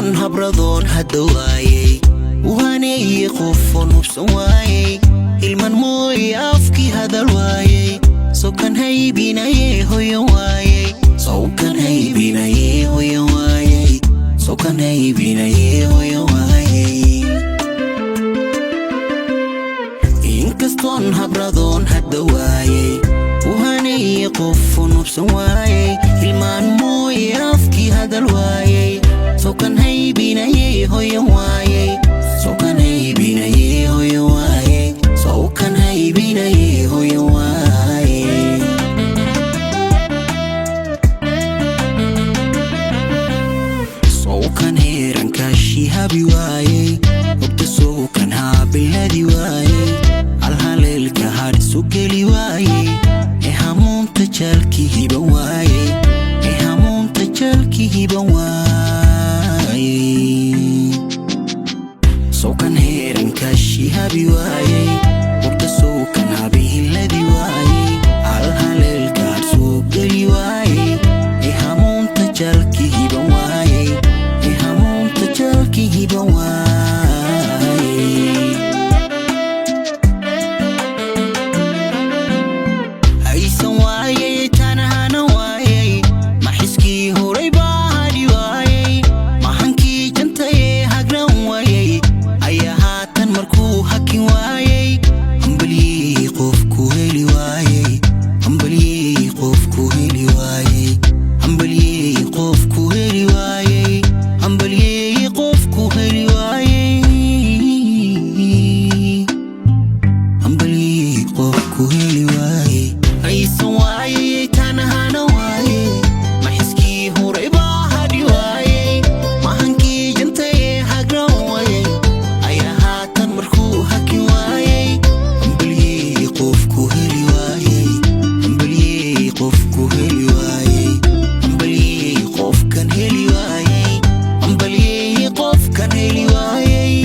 Inkastoon habradoon hadda waayey, uhaneeye qofoon hubsan waayey, ilman mooye afkii hadal waayey, sawkan haybinaye hoyan waayey, sawkan haybinaye hoyan waayey, sawkan haybinaye hoyan waayey. Inkastoon habradoon hadda waayey, uhaneeye qofoon hubsan waayey, ilmaan mooye afkii hadal waayey, sawkan haybinaye hoyan waayey, sawkan haybinaye hoyan waayey, sawkan haybinaye hoyan waayey. Sawkan heerankaashii habi waayey, hogta sowkan haabiladi waayey, halhaleelka hadhsu geli waayey, ee hamuunta jaalki hiban waayey, ee hamuunta jaalki hiban waayey. Sawkan heerankaashii habi waayey, hogta sowkan habihiladi waayey, halhaleelka hadhsuu geli waayey, ee hamuunta jaalki hiban waayey, ee hamuunta jaalki hiban waayey. Haysan waayey, tanahana waayey, maxiskii horay baa hadhi waayey, mahankii jantayee hagran waayey, ayaa haatan markuu hakin waayey, hambalyey qofku heli waayey, hambalyey qofku heli waayey, hambalyey qofku heli waayey, hambalyey qofku heli waayey, hambalyey qofku heli waayey. Haysan waayey, tanahana waayey, maxiskii horay baa hadhi waayey, mahankii jantayee hagran waayey, ayaa haatan markuu hakin waayey, hambalyey qofku heli waayey, hambalyey qofku heli waayey, hambalyey qofkan heli waayey, hambalyey qofkan heli waayey,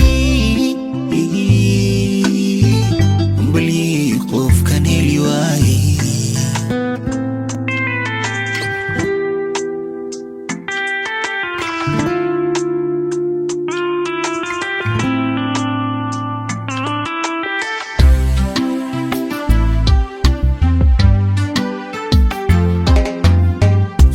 hambalyey qofkan heli waayey.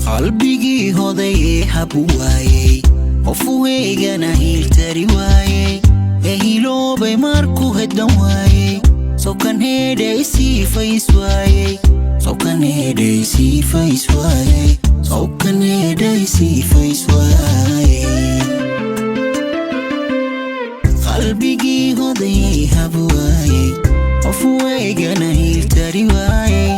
Qalbigii hodayee habu waayey, qofu heygana hiiltari waayey, ee hiloobay markuu heddan waayey, sawkan heedhay siifays waayey, sawkan heedhay siifays waayey, sawkan heedhay siifays waayey. Qalbigii hodayay habu waayey, qofu weygana hiiltari waayey,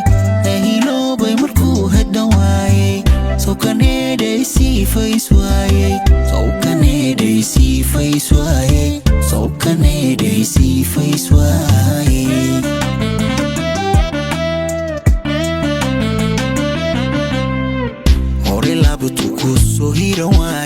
ee hiloobay markuu heddan waayey, sawkan heedhay siifays waayey, sawkan heedhay siifays waayey, sawkan heedhay siifays waayey. Hore laabtu ku soo hiran waayey.